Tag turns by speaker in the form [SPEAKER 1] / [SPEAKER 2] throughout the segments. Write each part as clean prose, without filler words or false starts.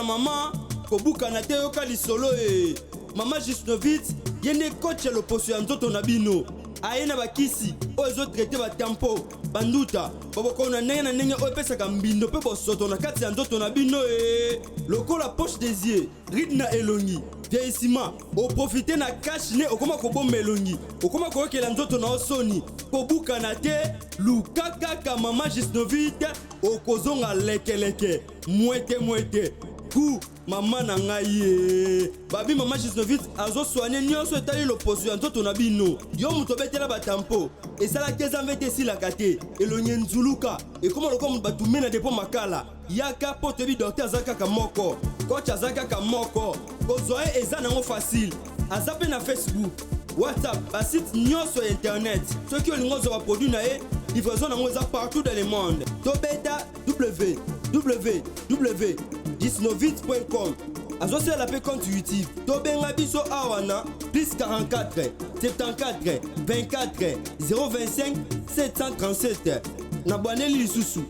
[SPEAKER 1] mama kobukana te yoka lisolo e mama Jusnovit ye nde coach ya loposo ya nzoto na bino aye na bakisi oyo ezotraite batampo banduta babokono na ndenge na ndenge oyo epesaka mbindo mpe bosoto na kati ya nzoto na bino e lokola poche des yeux ride na elongi vieillissement oprofite na cash ne okoma kobomba elongi okoma koyokela nzoto na yo soni kobukana te luka kaka mama Jusnovit okozonga lekeleke mwete mwete ku mama na ngai ye babi mama Gisnovit azosoigne nyonso etali loposo ya nzoto na bino yo moto obetela batampo esalaki eza mvete esilaka te elongi enzuluka ekoma lokola moto batumbe na depo makala yaka mpo toyebi docteur aza kaka moko coach aza kaka moko kozwa ye eza nango facile aza mpe na facebook whatsapp basite nyonso ya internet soki olingi ozwa baproduit na ye livraison nango eza partout dans le monde tobeta www disnovit.com azosalela mpe compte youtube tobenga biso awa na plus 44 74 24 025 737 na bwaneli lisusu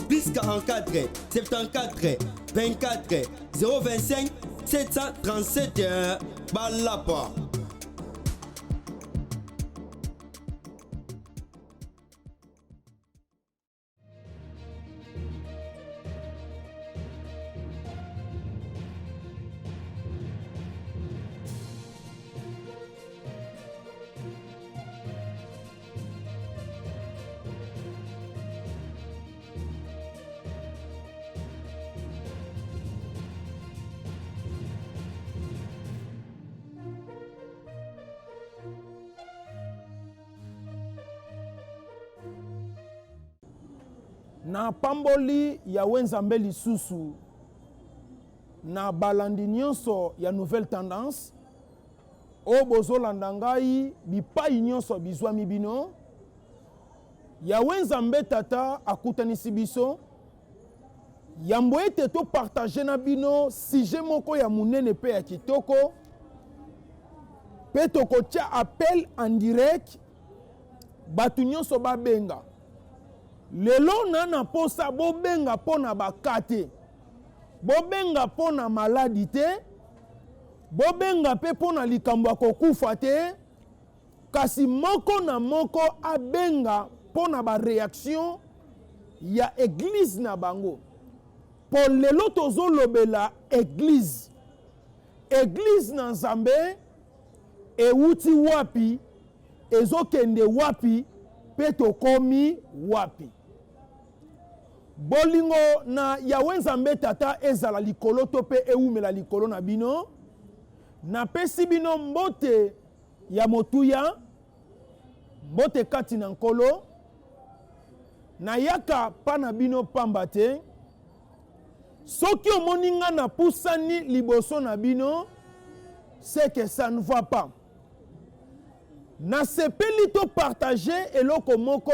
[SPEAKER 1] plus 44 74 24 025 737 balapa.
[SPEAKER 2] Napamboli Yahweh Nzambe lisusu na balandi nyonso ya Nouvelle Tendance oyo bozolanda ngai bipai nyonso bizwami bino. Yahweh Nzambe Tata akutanisi biso yambo ete topartage na bino sujet moko ya monene mpe ya kitoko, mpe tokotia appel en direct, bato nyonso babenga lelo. Na na posa bobenga mpo na baka te, bobenga mpo na maladi te, bobenga mpe mpo na likambo ya kokufa te, kasi moko na moko abenga mpo na bareaction ya eglize na bango. Mpo lelo tozolobela eglize, eglize na Nzambe ewuti wapi, ezokende wapi, mpe tokomi wapi. Bolingo na Yawe Nzambe Tata ezala likolo to mpe ewumela likolo na bino. Napesi bino mbote ya motuya, mbote kati na Nkolo. Nayaka pa na bino pamba te. Soki omoni nga napusani liboso na bino, c'est que ça ne va pas. Nasepeli to partager eloko moko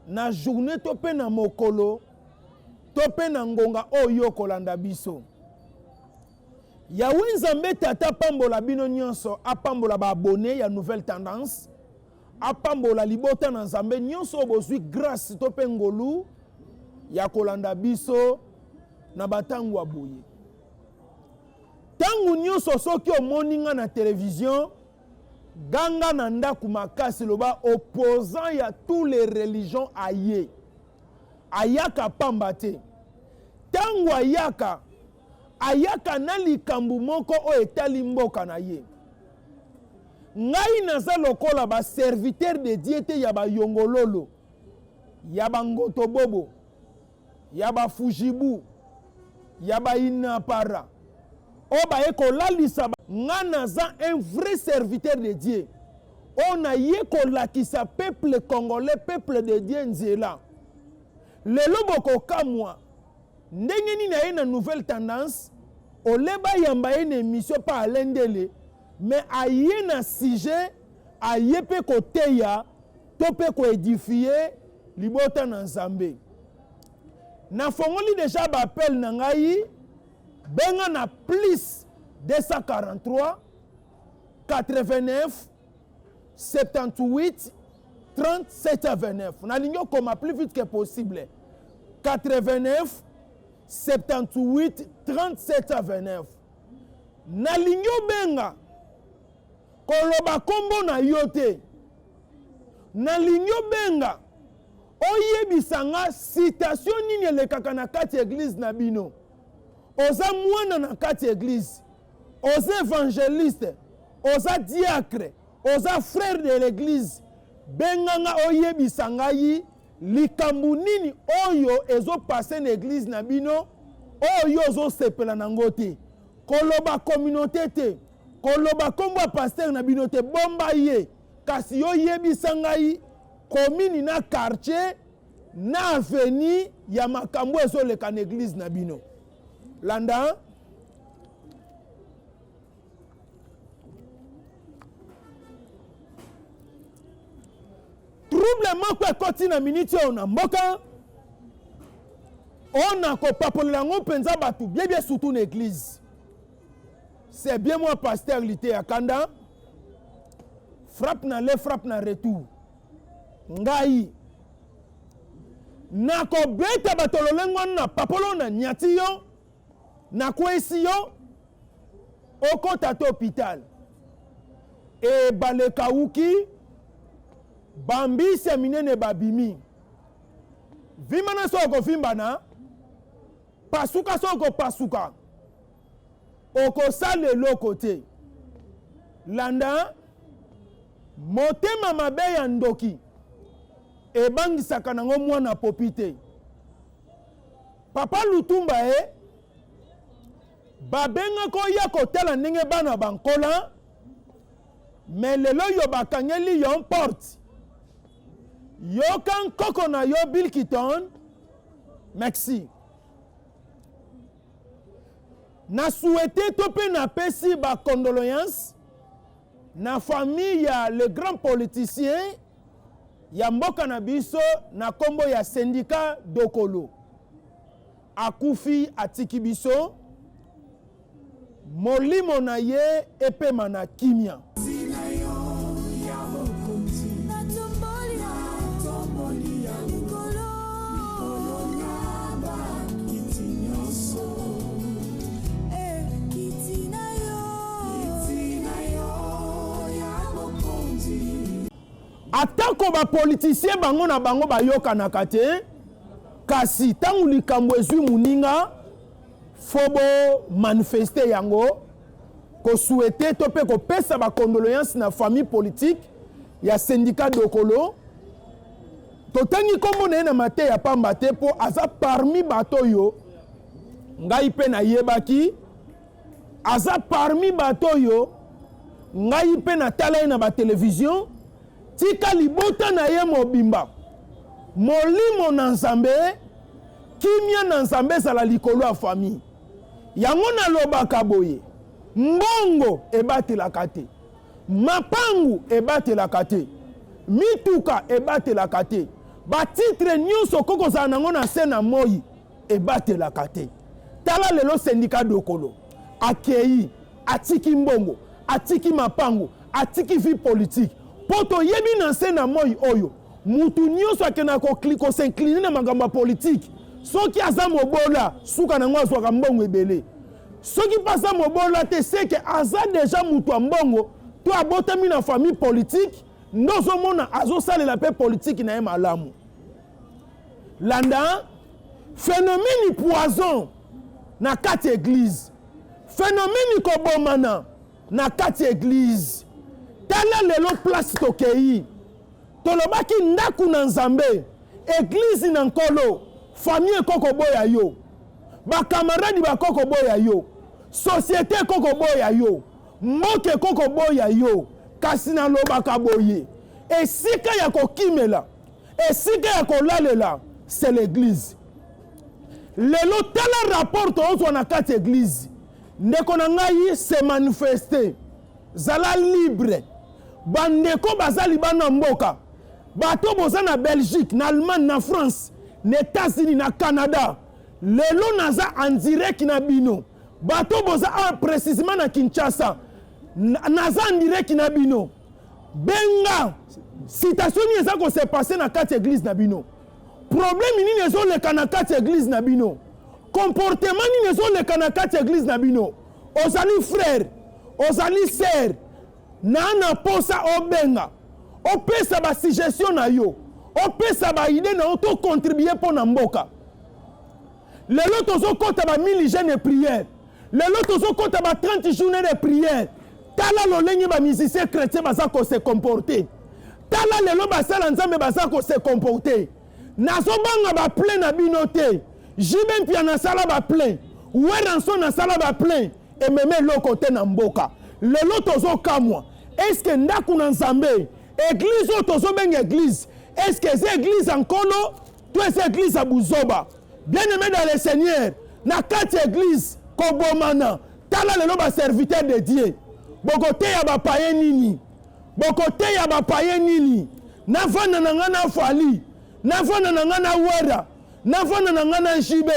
[SPEAKER 2] na journée to mpe na mokolo to mpe na ngonga oyo okolanda biso. Yahweh Nzambe Tata apambola bino nyonso, apambola ba abonnes ya Nouvelle Tendance, apambola libota na Nzambe nyonso oyo bozwi grâce to mpe ngolu ya kolanda biso na batango ya boye. Tango nyonso soki omoni nga na television, ganga na ndako makasi, loba opposant ya tous les religions aye. Ayaka pamba te. Tango ayaka, ayaka na likambo moko oyo etali mboka na ye. Ngai naza lokola ba serviteur de Dieu te ya ba yongololo, ya ba ngotobobo, ya ba fujibu, ya ba inapara oyo baye kolalisa. Nga naza un vrai serviteur de Dieu oyo naye kolakisa peuple congolais, peuple de Dieu nzela. Lelo bokokamwa ndenge nini aye na Nouvelle Tendance, ole bayamba ye na émission pa Alain Ndele, mais aye na sujet, aye pe koteya to pe koedifie libota na Nzambe. Nafongoli deja ba appel na ngai, benga na plus 243 89 78 30 729. Nalingi okoma plus vite que possible. 89 78 30 729. Nalingi obenga koloba nkombo na yo te, nalingi obenga oyebisa nga citation nini elekaka na kati ya eglise na bino. Oza mwana na kati ya eglise, oza evangeliste, oza diacre, oza frère de l'église, benga nga oyebisa ngai likambo nini oyo ezopase na eglise na bino oyo ozosepela nango te. Koloba communauté te, koloba nkombo ya pasteur na bino te, bomba ye, kasi yo yebisa ngai commune na quartier na avenue ya makambo ezoleka na eglise na bino. Landa. Trouble moko ekoti na miniti oyo na mboka oyo na kopapolela yango mpenza bato biebie surtout na eglise. C'est bien moi pasteur Liteya Kanda. Frappe na le frappe na retour. Ngai nakobeta bato lolenge wana na papolo na nyati yo nakwesi yo okota te hôpital ebale ekawuki bambisi ya minene babimi vimbana soki okovimbana pasuka soki okopasuka okosala eloko te. Landa motema mabe ya ndoki ebangisaka nango mwana popi te. Papa Lutumba e babengaka oya kotala ndenge bana bankola, me lelo yo bakangeli yo porte. Yoka nkoko na yo Bill Clinton, merci. Na souhaite to mpe napesi ba condoléances na famille ya le grand politicien ya mboka na biso na kombo ya Sindika Dokolo. Akufi atiki biso, molimo na ye epema na kimia. Atako ba politiciens bango na bango bayokanaka te, kasi ntango likambo ezwi moninga, fo bo manifester yango, ko souhaiter to mpe kopesa ba condoléances na famille politique ya syndicat Dokolo. Totangi nkombo na ye na mateya pamba te mpo aza parmi bato oyo ngai mpe nayebaki, aza parmi bato oyo ngai mpe natala ye na batelevizio. Tika libota na ye mobimba, molimo na Nzambe, kimia na Nzambe ezala likolo ya famille yango. Nalobaka boye, mbongo ebatelaka te, mapangu ebatelaka te, mituka ebatelaka te, batitre nyonso okoki kozala nango na se na moi ebatelaka te. Tala lelo Sindika Dokolo akei, atiki mbongo, atiki mapangu, atiki vie politique, mpo toyebi na nse na moi oyo mutu nyonso akendaka kosincline na makambo ya politike. Soki aza mobola, suka nango azwaka mbongo ebele. Soki mpe aza mobola te, seke aza deja mutu ya mbongo to abotami na famille politique, nde ozomona azosalela mpe politike na ye malamu. Landa phénomène poison na kati église, phénomène kobomana na kati église. Tala lelo place tokei, tolobaki ndako na Nzambe, église na Nkolo, famille ekokoboya yo, bakamaradi bakokoboya yo, société ekokoboya yo, mboka ekokoboya yo, kasi nalobaka boye, esika ya kokimela, esika ya kolalela, c'est l'église. Lelo tala rapport tozwa na kati église. Ndeko na ngai, se manifester, zala libre. Bandeko baza libanda mboka, bato boza na Belgique, na Allemagne, na France, na États-Unis, na Canada, lelo naza en direct na bino. Bato boza awa précisément na Kinshasa, naza en direct na bino. Benga, citation nini eza ko se passer na kati église na bino, problème nini ezoleka na kati église na bino. Comportement nini ezoleka na kati ya eglise na bino? Ozali frère, ozali sœur, na na posa obenga, opesa ba suggestion na yo, opesa ba idée na yo, to contribuer mpo na mboka. Lelo tozokɔta ba 1000 jeûne et prière, lelo tozokɔta ba 30 journée de prière. Tala lolenge ba musicien chrétien baza kose comporter, tala lelo basala Nzambe baza kose comporter. Nazobanga baplein na bino te. JB Mpia nasala baplein, Werrason nasala baplein, ememe eloko te na mboka. Lelo tozokamwa, eske ndako na Nzambe, église oyo tozobenga église, eske eza église ya Nkolo to eza église ya buzoba? Bien aimé dans le Seigneur, na kati ya église kobomana. Tala lelo baserviteur de Dieu, bokoteya bapaye nini? Bokoteya bapaye nini? Navanda na ngai na Fally, navanda na ngai na Wera, navanda na ngai na JB.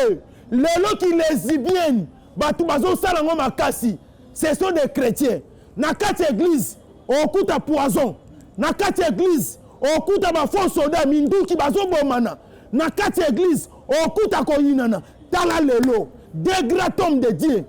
[SPEAKER 2] Lelo kilesbienne bato bazosala yango makasi, ce sont des chrétiens. Na kati ya église okuta poison, na kati ya église okuta bafaux soda, minduki, bazobomana. Na kati ya église okuta koyinana. Tala lelo deux grands hommes de Dieu,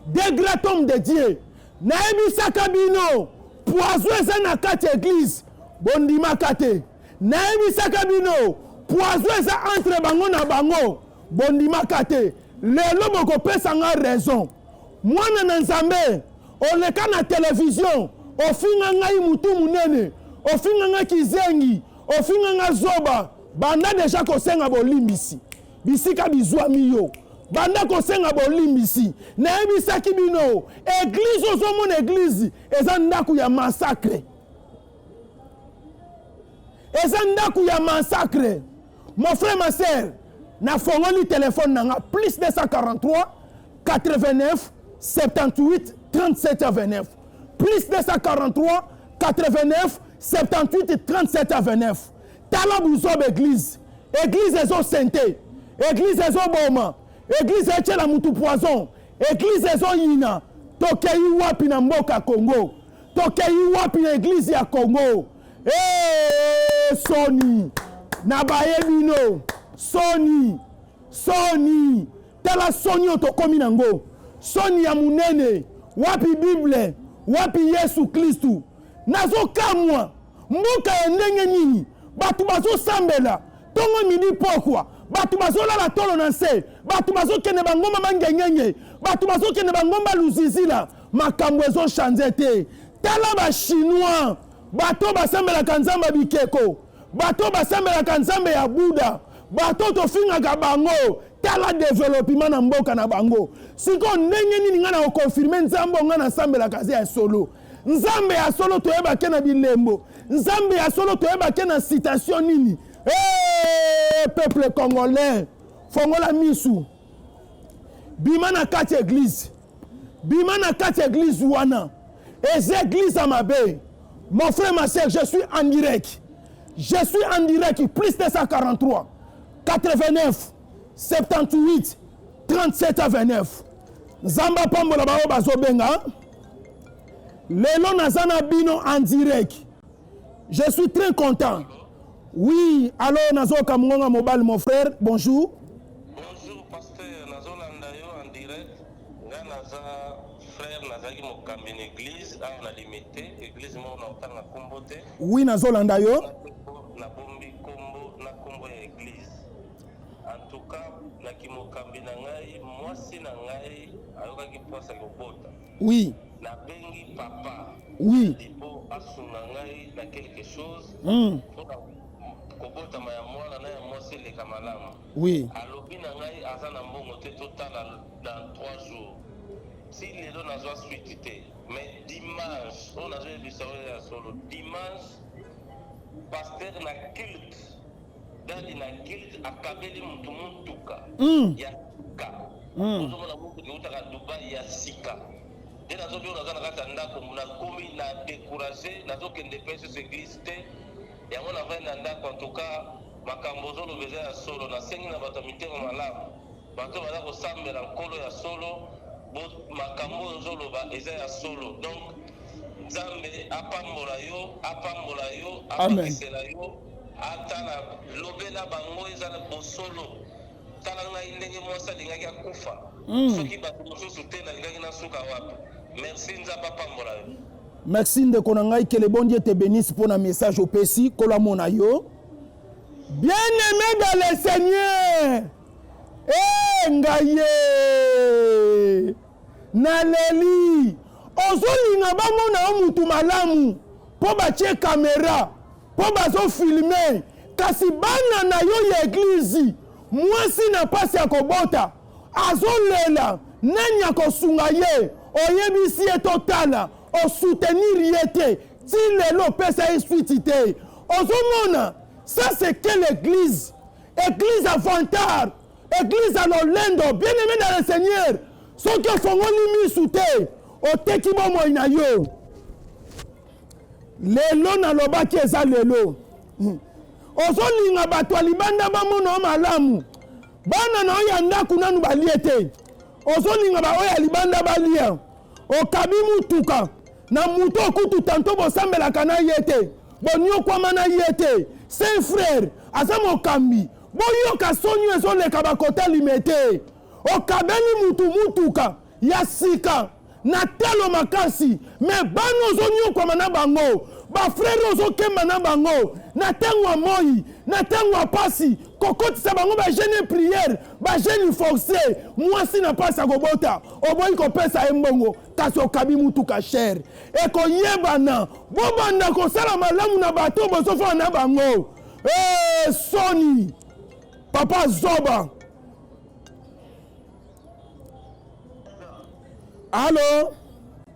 [SPEAKER 2] deux grands hommes de Dieu. Nayebisaka bino poison eza na kati ya église, bondimaka te. Nayebisaka bino poison eza entre bango na bango, bondimaka te. Lelo bokopesa nga raison. Mwana na Nzambe, oleka na televizio, ofinga ngai mutu munene, ofinga ngai kizengi, ofinga ngai zoba. Banda deja kosenga bolimbisi bisika bizwami yo, banda kosenga bolimbisi. Nayebisaki bino église, ozomona église eza ndako ya massacre, eza ndako ya massacre. Mon frère, ma sœur, nafongoli telefone na nga: plus 243 89 78 37 29, plus 243 89 78 37 29. Tala buzoba église, église ezosente, église ezoboma, église etiela mutu poison, église ezoyina. Tokei wapi na mboka Congo? Tokei wapi na église ya Congo? E soni na baye bino, soni, soni. Tala soni oyo tokómi nango, soni ya monene. Wapi Bible? Wapi Yesu Kristu? Nazokamwa, mboka ya ndenge nini? Bato bazosambela ntongo, midi, pokwa, bato bazolala tolo na nse, bato bazokende bangomba mangengenge, bato bazokende bangomba luzizila, makambo ezochange te. Tala bachinois, bato basambelaka nzambe ya bikeko, bato basambelaka nzambe ya Buda, bato tofingaka bango, tala développement na mboka na bango. Sikoyo ndenge nini ngai na koconfirmer nzambe oyo ngai nasambelaka aza ya solo? Nzambe ya solo toyebake na bilembo, nzambe ya solo toyebake na citation nini? Hey, peuple congolais, fongola misu, bima na kati ya église, bima na kati ya église wana, eza église ya mabe. Mon frère, ma sœur, je suis en direct, je suis en direct: plus 243 89 78 37 à 29. Nzambe apambola bango bazobenga. Lelo naza na bino en direct, je suis très content. Oui, alors nazoyoka mongonga mobali. Mon frère, bonjour.
[SPEAKER 3] Bonjour pasteur, nazolanda yo en direct. Nga naza frère, nazalaki mokambi na église awa na Limete, église moko na otanga nkombo te.
[SPEAKER 2] Oui, nazolanda yo.
[SPEAKER 3] Nabombi nkombo na nkombo ya église. En tout cas, naki mokambi na ngai, mwasi na ngai ayokaki mpasi kobota. Nabengi papa mpo asunga ngai na quelque chose mpona kobotama ya mwana na ya mwasi eleka malamu. Alobi na ngai aza na mbongo te, totala dans 3 jours. Si lelo nazwa suite te, mais dimanche oyo nazoyebisa oyo ya solo, dimanche pasteur na culte, dadi na culte akabeli mutu mutuka ya sika. Ozomona mutuka eutaka Dubai ya sika. Nde nazobi oyo naza na kati ya ndako, nakomi na découragé, nazokende mpe susu église te, yango navandi na ndako. En tout cas, makambo ozoloba eza ya solo. Nasengi na bato ya mitema malamu, bato baza kosambela Nkolo ya solo, makambo oyo ozoloba eza ya solo. Donc Nzambe apambola yo, apambola yo.
[SPEAKER 2] Amen.
[SPEAKER 3] Apakisela yo, atala lobela bango, eza na bosolo. Tala ngai ndenge mwasi alingaki akufa. Soki bato mosusu te, nalingaki nasuka wapi? Merci, Nzambe apambola yo.
[SPEAKER 2] Merci ndeko na ngai, que le bon Dieu te bénisse mpo na message opesi. Nkolo amona yo. Bien aimé dans le Seigneur, e ngai ye naleli. Ozolinga bamona yo mutu malamu mpo batie kamera, mpo bazofilme, kasi bana na yo ya église, mwasi na mpasi ya kobota, azolela, nani akosunga ye? Oyebisi ye totala, osoutenir ye te, ti lelo opesa ye suite te. Ozomona, ça c'est quelle église? Église à vantard, église à lolendo. Bien aimé dans le Seigneur, soki ofongoli misu te, oteki bomoi na yo. Lelo nalobaki, eza lelo. Ozolinga bato ya libanda bamona yo malamu, bana na yo ya ndako nanu balie te, ozolinga baoyo ya libanda balia. Okabi mutuka na moto okutu tanto bosambelaka na ye te, boniokwama na ye te. Saint frère aza mokambi, boyoka soni ezoleka bakota Limete. Okabeli mutu mutuka ya sika na talo makasi, me bana ozonyokwama na bango, bafrères ozokemba na bango na ntango ya moi, na ntango ya pasi, kokotisa bango bajeûne, prière, bajeûne forcé. Mwasi na pasi akobota, oboyi kopesa ye mbongo, kasi okabi mutuka cher. Ekoyebana. Bobanda kosala malamu na bato bozofana na bango. E, soni, papa zoba. Allo?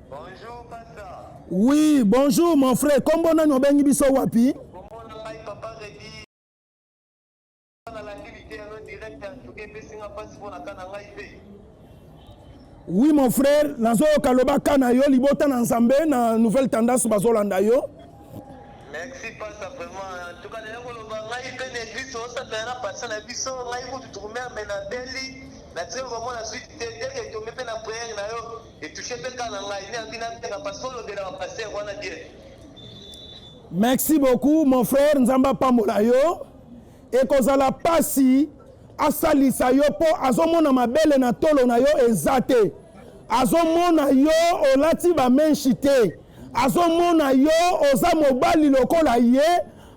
[SPEAKER 3] Bonjour, pasteur.
[SPEAKER 2] Oui, bonjour mon frère. Kombo nani, obengi biso wapi?
[SPEAKER 3] Kombo na ngai Papa Redi. Nalandi liteya no direct, en tout cas epesinga mpasi mpo na ka na ngai mpe.
[SPEAKER 2] Oui mon frère, nazoyoka, loba ka na yo, libota na Nzambe na Nouvelle Tendance bazolanda yo.
[SPEAKER 3] Merci pasteur, vraiment. En tout cas naye koloba, ngai mpe na église osapela na pasteur na biso, ngai kutu tourmer me nabeli, natie vraiment na suite te. Deke etombe mpe na prière na yo, etouche mpe ka na ngai nde abi nabenga parce que olobela bapasteur wana bien.
[SPEAKER 2] Merci beaucoup mon frère, Nzambe apambola yo. Ekozala pasi asalisa yo mpo azomona mabele na tolo na yo eza te, azomona yo olati bamèches te, azomona yo oza mobali lokola ye,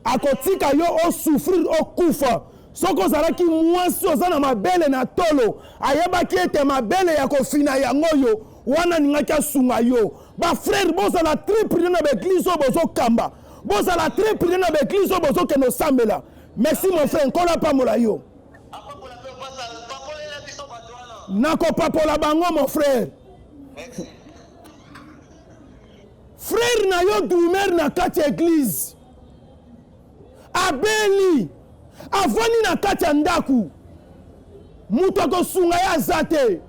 [SPEAKER 2] akotika yo osouffrir, okufa. Soki ozalaki mwasi oza na mabele na tolo, ayebaki ete mabele ya kofina yango oyo wana, alingaki asunga yo. Bafrères, bozala très prudent na baéglise oyo bozokamba, bozala très prudent na baéglise oyo bozokende osambela. Merci mon frère, Nkolo apambola yo.
[SPEAKER 3] Apambola mpe opasa papolela biso bato wana.
[SPEAKER 2] Nakopapola bango, mon frère.
[SPEAKER 3] Merci.
[SPEAKER 2] Frère na yo drummer na kati ya église abeli, avandi na kati ya ndako, moto akosunga ye aza te.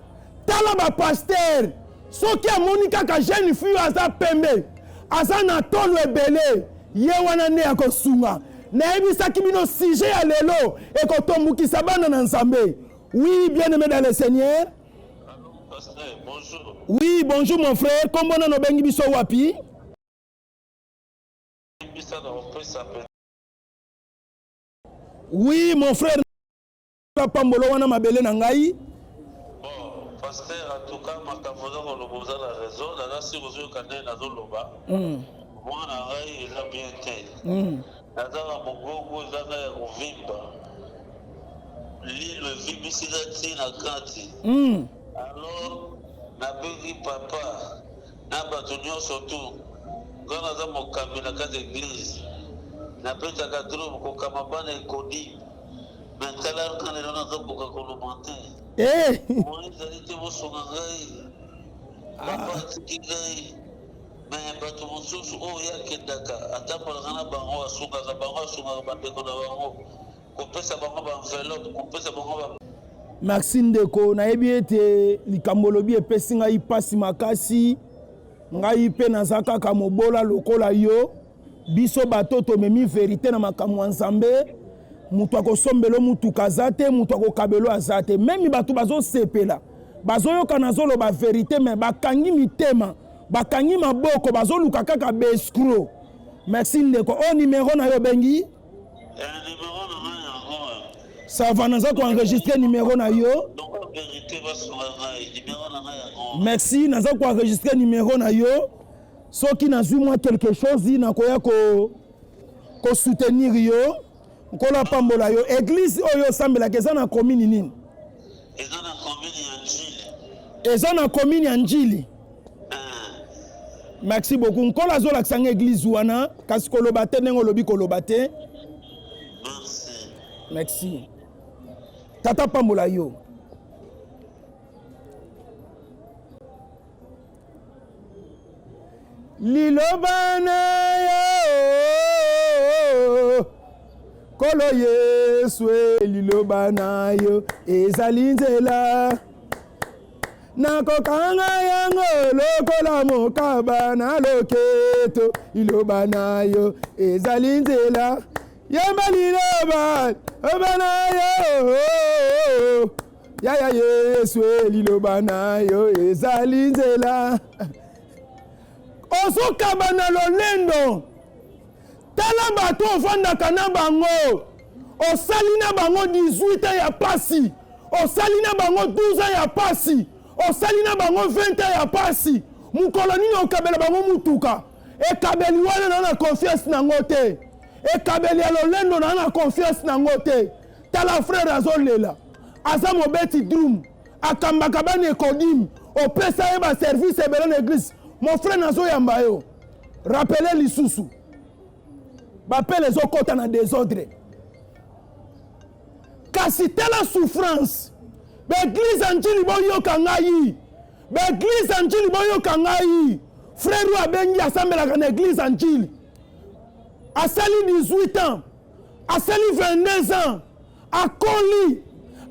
[SPEAKER 2] Tala bapasteur, soki amoni kaka jeune fille aza pembe, aza na tolo ebele, ye wana nde akosunga. Nayebisaki bino, sujet ya lelo ekotombukisa bana na Nzambe. Oui, bien aimé dans le Seigneur.
[SPEAKER 3] Allô, pasteur, bonjour.
[SPEAKER 2] Oui, bonjour mon frère. Kombo nani, obengi biso wapi?
[SPEAKER 3] Bisa na kopesa pe.
[SPEAKER 2] Oui mon frère, pambolo wana mabele na ngai.
[SPEAKER 3] Bon, pasteur, en tout cas makambo oza koloba, oza na raison. Naza siki ozoyoka nde nazoloba. Mwana ngai eza bien te. Naza na mongongo ezanga ya kovimba, lilo evimbisi nga ti na kati. Alors nabengi papa na bato nyonso tu. Nga naza mokambi na kati ya église, nabetaka drum, kokama bana ekodi, me tala nga lelo nazokoka koloba te. Moyen ezali te, bosunga ngai. Papa atiki ngai, me bato mosusu oyo ye akendaka, atambolaka na bango, asungaka bango, asungaka bandeko na bango, kopesa bango baenveloppe, kopesa bango ba
[SPEAKER 2] Merci ndeko, nayebi ete likambo olobi epesi ngai mpasi makasi. Ngai mpe naza kaka mobola lokola yo. Biso bato tomemi vérité na makambo ya Nzambe, moto akosombela mutuka aza te, moto akokabelo aza te. Même bato bazosepela, bazoyoka nazoloba vérité, me bakangi mitema, bakangi maboko, bazoluka kaka baescrocs. Merci ndeko. Oyo numéro na yo, obengi?
[SPEAKER 3] Numéro na ngai yango.
[SPEAKER 2] Ça va, naza ko enregistrer numéro na yo. Merci, naza ko enregistrer numéro na yo. Soki nazwi mwa quelque chose nakoya ko ko soutenir yo. Nkolo apambola yo. Église oyo osambelaka eza na commune nini?
[SPEAKER 3] Eza na commune ya Ndjili.
[SPEAKER 2] Eza na commune ya Ndjili. Merci beaucoup. Nkolo azolakisa nga église wana, kasi koloba te ndenge olobi koloba te.
[SPEAKER 3] Merci.
[SPEAKER 2] Merci. Tata pambola yo. Liloba na yo Nkolo Yesu, e liloba na yo ezali nzela nakokanga yango lokola mokaba na loketo liloba na yo ezali nzela yamba liloba loba na yo yaya yesu e liloba na yo ezali nzela ozokaba na lolendo tala bato ofandaka na bango osali na bango 18 ans ya pasi osali na bango 12 ans ya pasi osali na bango 20 ans ya pasi mokolo nini okabela bango motuka ekabeli wana na na confiance nango te ekabeli ya lolendo na na confiance nango te tala frere azolela aza mobeti drum akambaka bana ecodim opesa ye baservice ebele na eglise mon frère nazoyamba yo rappele lisusu bapele ezokɔta na desordre kasi tala souffrance baeglize ya njili boyoka ngai baeglize ya njili boyoka ngai frere oyo abengi asambelaka na eglize ya njili asali 18 ans asali 22 ans akoli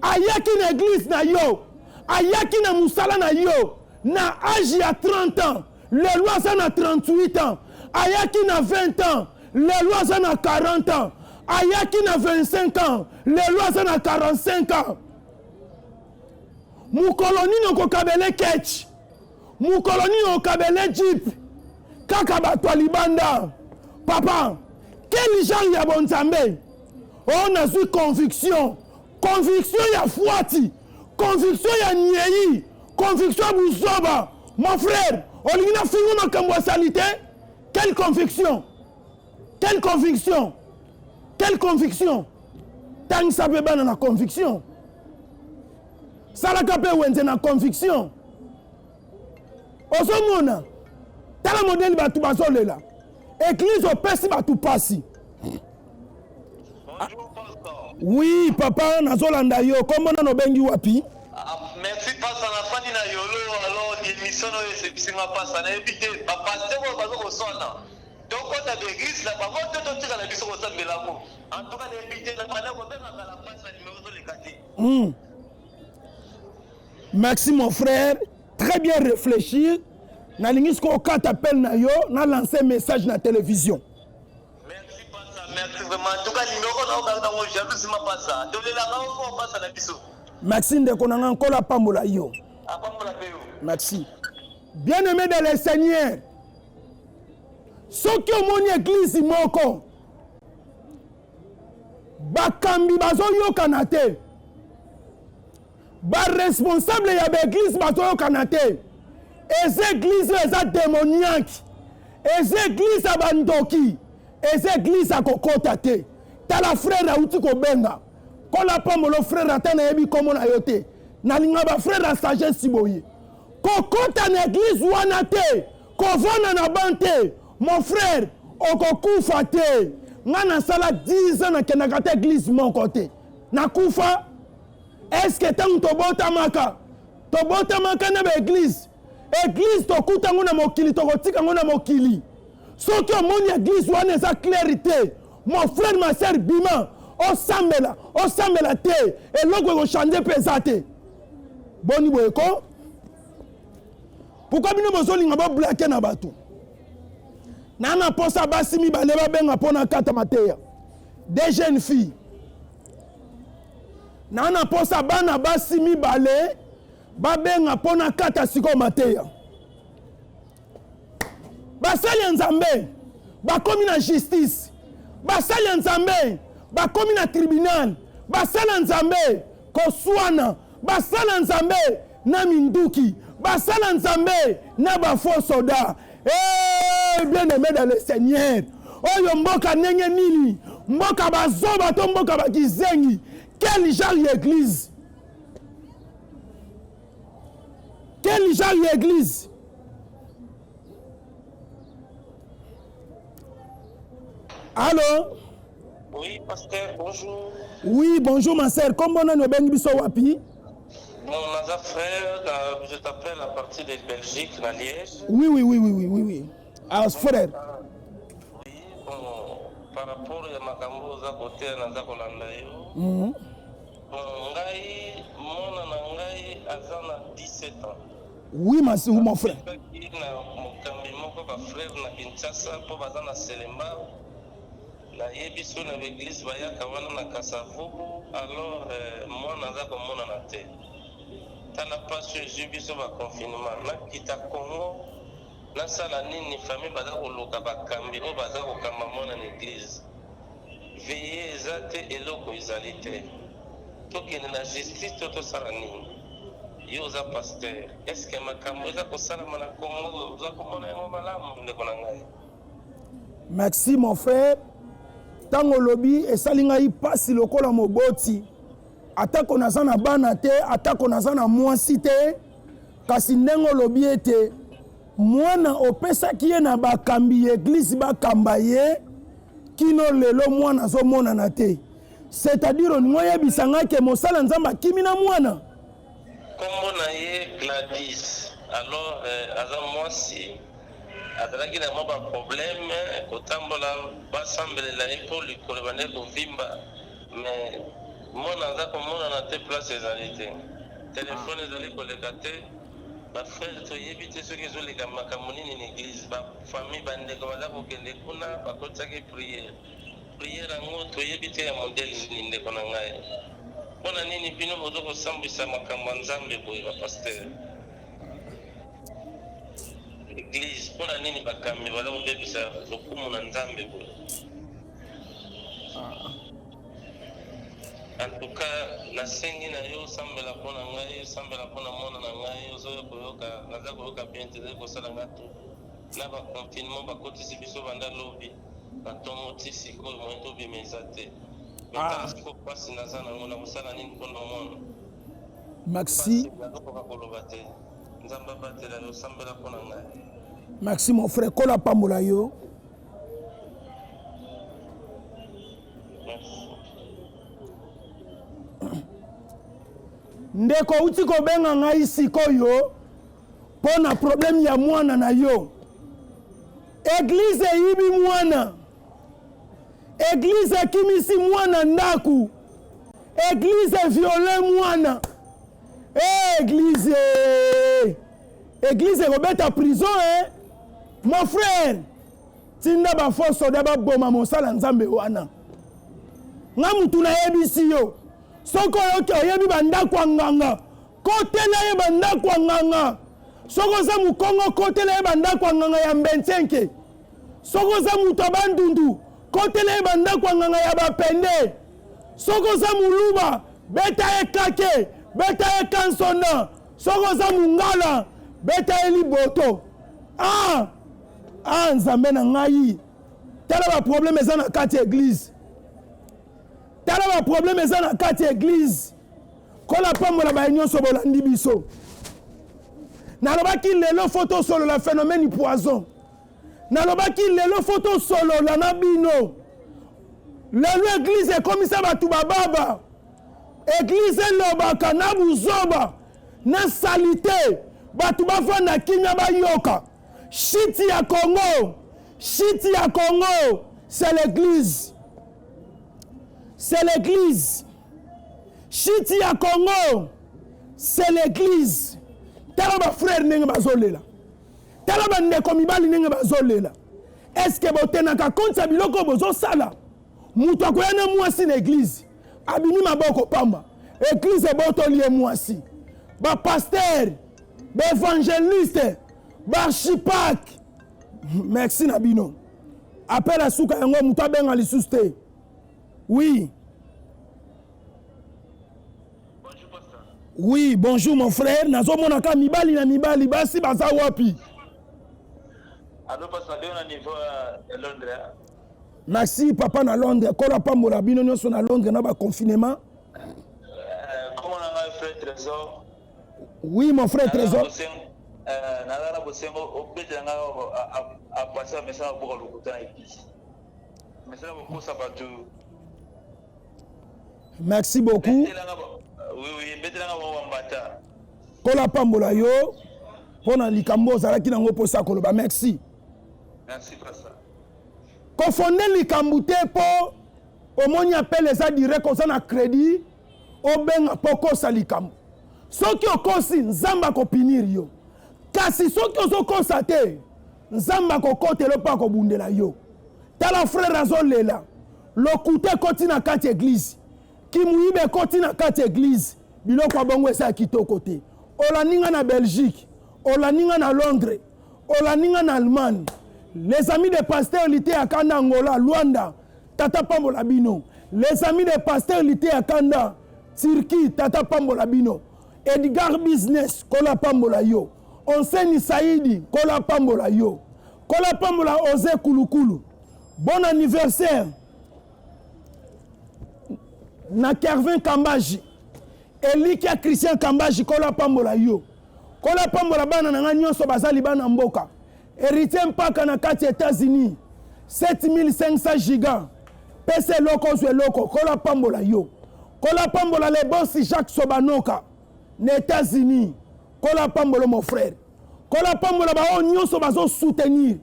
[SPEAKER 2] ayaki na eglize na yo ayaki na mosala na yo na age ya 30 ans lelo aza na 38 ans ayaki na 20 ans lelo aza na 40 ans ayaki na 25 ans lelo aza na 45 ans mokolo nini okokabele ketch mokolo nini okabele jeep kaka bato ya libanda papa quel genre ya bonzambe oyo nazwi conviction conviction ya fwati conviction ya nyei conviction ya buzoba mon frère olingi nafingo makambo ya salite quelle conviction quelle conviction quelle conviction tangisa mpe bana na conviction salaka mpe wenze na conviction ozomona tala modele bato bazolela eglise opesi bato mpasi oui papa nazolanda yo kombo nano obengi wapi
[SPEAKER 3] ah, merci pasa nafandi na yolo alors émission oyo esepisi nga pasa nayebi te bapaster oyo baza koswana tokota baeglise na bango te totikala biso kosambela yango en tout cas nayebi te nabanda kobengaka na pasi na nimero ezoleka te
[SPEAKER 2] hmm. Merci mon frère, très bien réfléchir. Nalingi sikoyo okata appel na yo na lancer message na télévision.
[SPEAKER 3] Merci pasa, merci vraiment. En tout cas numéro na okanga nango jalouse ma pasa. Tolelaka yo fort pasa na biso.
[SPEAKER 2] Merci ndeko na nga Nkolo apambola yo.
[SPEAKER 3] Apambola pe yo.
[SPEAKER 2] Merci. Bien-aimé dans le Seigneur, soki omoni église moko bakambi bazoyokana te baresponsable ya baeglize bazoyokana te eza eglize oyo eza demoniaque eza eglize ya bandoki eza eglize ya kokota te tala frere auti kobenga kola pambolo frere ata nayebi nkombo na yo te nalinga bafrere ya sagesse boye kokota na eglize wana te kovanda na ban te mon frère okokufa te ngai nasala 10 ans nakendaka te eglize moko te nakufa eske ntango tobotamaka tobotamaka na baeglize eglize tokuta yango na mokili tokotika yango na mokili soki omoni eglize wana eza claire te mon frère ma sœur bima osambela osambela te eloko ekochange mpe eza te boni boye ko pourkui bino bozolinga boblake na bato na na mposa basi mibale babenga mpo na kata mateya des jeunes filles na na mposa bana basi mibale babenga mpo na kata sikoyo mateya basali ya nzambe bakomi na justice basali ya nzambe bakomi na tribunal. Basala Nzambe koswana, basala Nzambe na minduki, basala Nzambe na ba faux soldats. Eh, bien aimé dans le Seigneur, oyo mboka ndenge nini? Mboka bazoba to mboka bakizengi? Quel genre ya église? Quel genre ya église? Allô?
[SPEAKER 3] Oui, pasteur, bonjour.
[SPEAKER 2] Oui, bonjour ma sœur. Kombo nani obengi biso wapi?
[SPEAKER 3] Bon, naza frère, je t'appelle à partir de Belgique, na Liège.
[SPEAKER 2] Oui, oui, oui, oui, oui, oui, oui. Ah, frère.
[SPEAKER 3] Oui, bon, par rapport ya makambo oza koteya naza kolanda yo. Mm -hmm. Bon, ngai mwana na ngai aza na 17 ans.
[SPEAKER 2] Oui, ma, mon frère.
[SPEAKER 3] Na mokambi moko ba frère na Kinshasa mpo baza na Selembao. Nayebi soki na ba eglise bayaka wana na Kasa-Vubu alors mwana aza komonana te. Tala pasi oyo ezui biso ba confinement. Nakita Congo nasala nini famille baza koluka bakambi oyo baza kokamba mwana na eglise. Veillee eza te eloko ezali te. Tokende na justice to tosala nini? Yo oza pasteur est ce que makambo eza kosalama na Congo oza komona yango malamu ndeko na ngai?
[SPEAKER 2] Merci mon frère. Ntango olobi esali ngai mpasi lokola moboti, atako naza na bana te, atako naza na mwasi te, kasi ndenge olobi ete mwana opesaki ye na bakambi ya eglise bakamba ye kino lelo mwana azomonana te, c'est-à-dire olingi oyebisa ngai ke mosala Nzambe akimi na mwana?
[SPEAKER 3] Kombo na ye Gladys, alors euh, aza mwasi Azalaki na mwa ba problème kotambola basambelela ye po likolo ebandaki kovimba mais mwana aza komonana te place ezali te telephone ezali koleka te ba frère toyebi te soki ezoleka makambo nini na eglise ba famille bandeko baza kokende kuna bakotisaki prière prière yango toyebi te ya modèle nini ndeko na ngai mpo na nini bino bozo kosambwisa makambo ya nzambe boye ba pasteur Eglise pona nini bakambi baza kobebisa lokumu na Nzambe boye? En tout cas nasengi na yo osambela mpo na ngai, osambela mpo na mwana na ngai, ozoya koyoka, naza koyoka bien te, ezali kosala nga trouble na ba confinement bakotisi biso banda lobi na ntongo ti sikoyo moyen tobima eza te. Mais tala sikoyo mpasi naza nango, nakosala nini mpo na mwana?
[SPEAKER 2] Maxi.
[SPEAKER 3] Nazokoka koloba te. Nzambe abatela yo, sambela mpo na ngai.
[SPEAKER 2] Maxi mon frère, kola pambola yo.
[SPEAKER 3] Merci.
[SPEAKER 2] Ndeko outi kobenga ngai sikoyo mpo na problème ya mwana na yo. Eglise eyibi mwana. Eglise ekimisi mwana ndaku. Eglise eviole mwana. Hey, eglise eglise ekobeta prison eh? Mon frère, tinda ba faux soda baboma mosala Nzambe wana. Nga mutu nayebisi yo, soki oyoki oyebi bandako ya nganga, kotela ye bandako ya nganga. Soki oza mokongo, kotela ye bandako ya nganga ya mbensenke. Soki oza moto ya Bandundu, kotela ye bandako ya nganga ya bapende. Soki oza muluba, beta ye kake, beta ye kansonda. Soki oza mungala, beta ye liboto. Ah! Ah, Nzambe na ngai, tala ba problème eza na kati ya eglise. Tala ba problème eza na kati ya eglise. Kola pambola baye nyonso bolandi biso. Nalobaki lelo fo tosolola phénomène poison. Nalobaki lelo fo tosolola na bino. Lelo eglise ekomisa bato bababa. Eglise elobaka na buzoba na salite, bato bafanda kimia bayoka. Shiti ya Congo, shiti ya Congo, c'est l'église. C'est l'église. Shiti ya Congo, c'est l'église. Tala ba frère ndenge bazolela. Tala bandeko mibali ndenge bazolela. Est-ce que botenaka compte ya biloko bozosala? Moto akoya na mwasi na eglise, abimi maboko pamba. Eglise ebotoli ye mwasi. Ba pasteur, ba evangeliste, ba archipac. Merci na bino. Appel ya suka yango moto abenga lisusu te. Oui. Oui, bonjour mon frère. Nazomona ka mibali na mibali, basi baza wapi?
[SPEAKER 4] Allo pasteur, na niveau ya Londres.
[SPEAKER 2] Merci papa na Londres. Kola pambola bino nyonso na Londres na ba confinement.
[SPEAKER 4] Euh, comment on a frère Trésor?
[SPEAKER 2] Oui mon frère Trésor.
[SPEAKER 4] Euh, naza na bosengo obetela nga apasa mesana koboka lokuta na eglise mesana kokosa bato.
[SPEAKER 2] Merci beaucoup.
[SPEAKER 4] Oui, oui, betelanga bango bambata.
[SPEAKER 2] Kola pambola yo mpo na likambo ozalaki nango mposa koloba. Merci.
[SPEAKER 4] Merci pasta.
[SPEAKER 2] Kofonde likambo te mpo omoni appel eza direct, oza na crédit, obenga mpo okosa likambo. Soki okosi, Nzambe akopinir yo. Kasi soki ozokosa te, Nzambe akokotela mpo akobundela yo. Tala frère azolela, lokuta ekoti na kati eglise, kimuyiba ekoti na kati eglise, biloko ya bongo eza ya kitoko te. Olandi nga na Belgique, olandi nga na Londres, olandi nga na Allemagne. Les amis de pasteur Liteya Kanda Angola, Luanda, tata pambola bino. Les amis de pasteur Liteya Kanda Turquie, tata pambola bino. Edgar Business, kola pambola yo. Onseni Saidi, kola pambola yo. Kola pambola Ose Kulukulu. Bon anniversaire na Kervin Kambaji. Elikia Christian Kambaji, kola pambola yo. Kola pambola bana na nga nyonso bazali bana mboka. Héritier Mpaka na kati États-Unis 7500 giga. Pesa eloko ozwa eloko, kola pambola yo. Kola pambola le boss Jacques Sobanoka na États-Unis. Kola pambola mon frère. Kola pambola ba oyo nyonso bazo soutenir.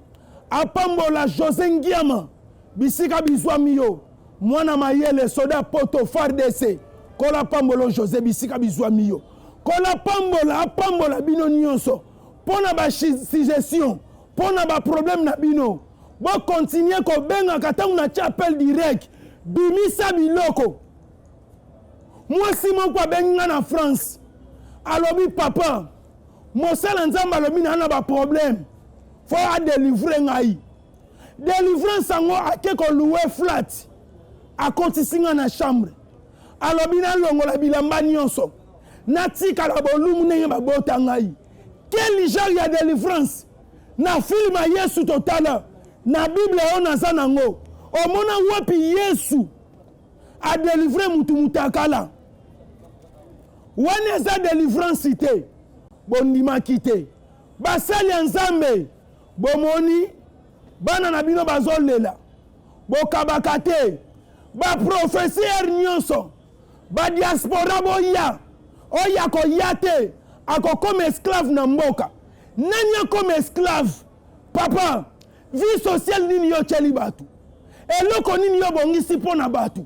[SPEAKER 2] Apambola José Ngiama bisika bizwami yo. Mwana mayele soda poto FARDC. Kola pambola José bisika bizwami yo. Kola pambola apambola bino nyonso. Pona ba suggestion, pona ba problème na bino. Bo continuer kobengaka ntango na tia appel direct. Bimisa biloko. Mwasi moko abengi nga na France. Alobi papa, mosala Nzambe alobi na na ba problème. Faut a délivrer ngai. Délivrance yango ake ko louer flat. Akotisi nga na chambre. Alobi nalongola bilamba nyonso. Natikala bolumu ndenge babota ngai. Quel genre ya délivrance? Na film ya Yesu totala, na Bible oyo naza nango, omona wapi Yesu a délivrer mutu mutakala? Wana eza délivrance te. Bondimaki te. Basali ya Nzambe, bomoni bana na bino bazolela, bokabaka te. Ba prophétie nyonso, ba diaspora boya, oya koya te, akokoma esclave na mboka. Nani akoma esclave? Papa, vie sociale nini yo tieli bato? Eloko nini yo bongisi mpo na bato?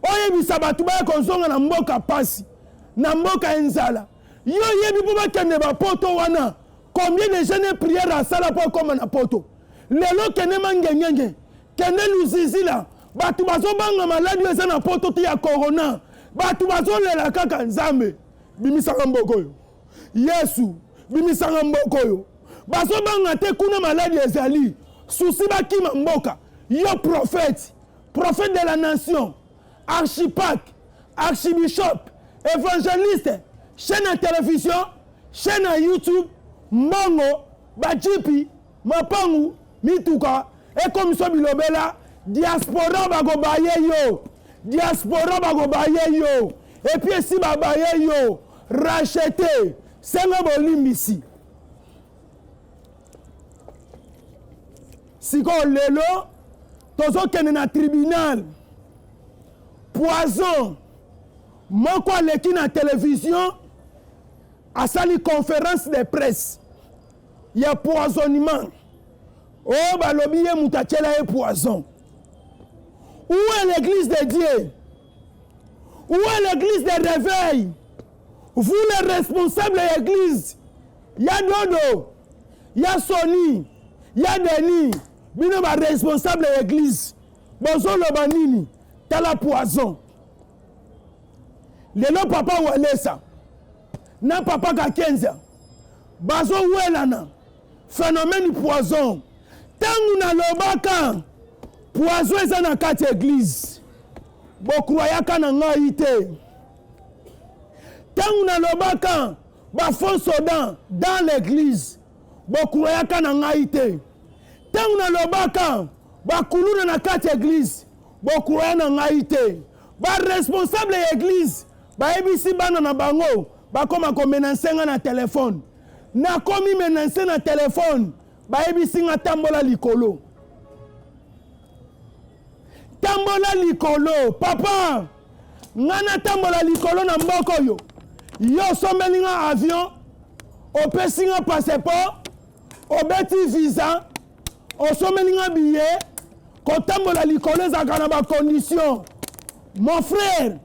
[SPEAKER 2] Oyebisa bato baya kozonga na mboka pasi, na mboka ya nzala. Yo yebi mpo bakende ba poto wana, combien de jeunes prière asala mpo akoma na poto? Lelo kende Mangengenge, kende Luzizila, bato bazobanga maladi oyo eza na poto te ya corona. Bato bazolela kaka Nzambe, bimisaka mboka oyo. Yesu, bimisaka mboka oyo. Bazobanga te kuna maladi ezali, susi bakima mboka. Yo prophète, prophète de la nation, archipac, archibishop, évangéliste, chaîne ya télévision, chaîne ya YouTube, mbongo, bajipi, mapangu, mituka, ekomiso bilobela, diaspora bakobaye yo, diaspora bakobaye yo, et puis esi babaye yo, racheter, senga bolimbisi. Sikoyo lelo tozokende na tribunal, poison moko aleki na télévision asali conférence de presse ya poisonnement. Oyo balobi ye moto atiela ye poison. Où est l'église de Dieu? Où est l'église de réveil? Vous les responsables de l'église, ya Dodo, ya Sony, ya Denis, bino ba responsable ya église, bozoloba nini? Tala poison. Lelo papa Walesa na papa Kakenza bazowelana phénomène poison. Tangu nalobaka poison eza na kati ya église, bokroyaka na ngai te. Ntango nalobaka ba faux soldats dans l'église, bokroyaka na ngai te. Ntango nalobaka bakuluna na kati ya eglise, bokroya na ngai te. Baresponsable ya eglise bayebisi bana na bango bakoma komenanse nga na telefone. Nakomi menanse na telefone, bayebisi nga tambola likolo. Tambola likolo papa, nga natambola likolo na mboka oyo. Yo osombeli nga avion, opesi nga passeport, obeti visa, osombeli nga billet. Kotambola likolo ezalaka na bacondition. Mon frère,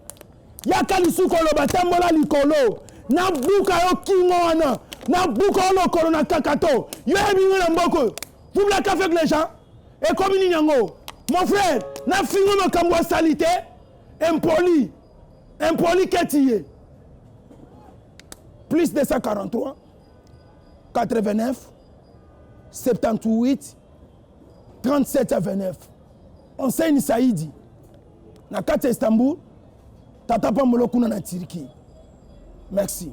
[SPEAKER 2] yaka lisusu koloba tambola likolo, nabuka yo kingo wana, nabuka yo lokolo na kakato. Yo yebi nga na mboka oyo, vous blaguez avec les gens. Ekomi nini yango mon frère? Nafingo makambo ya salite, impoli, impoli keti ye. Plus 243 89 78 37 29. Enseigne Saidi na kati ya Istanbul, tata pambolo kuna na Turquie. Merci.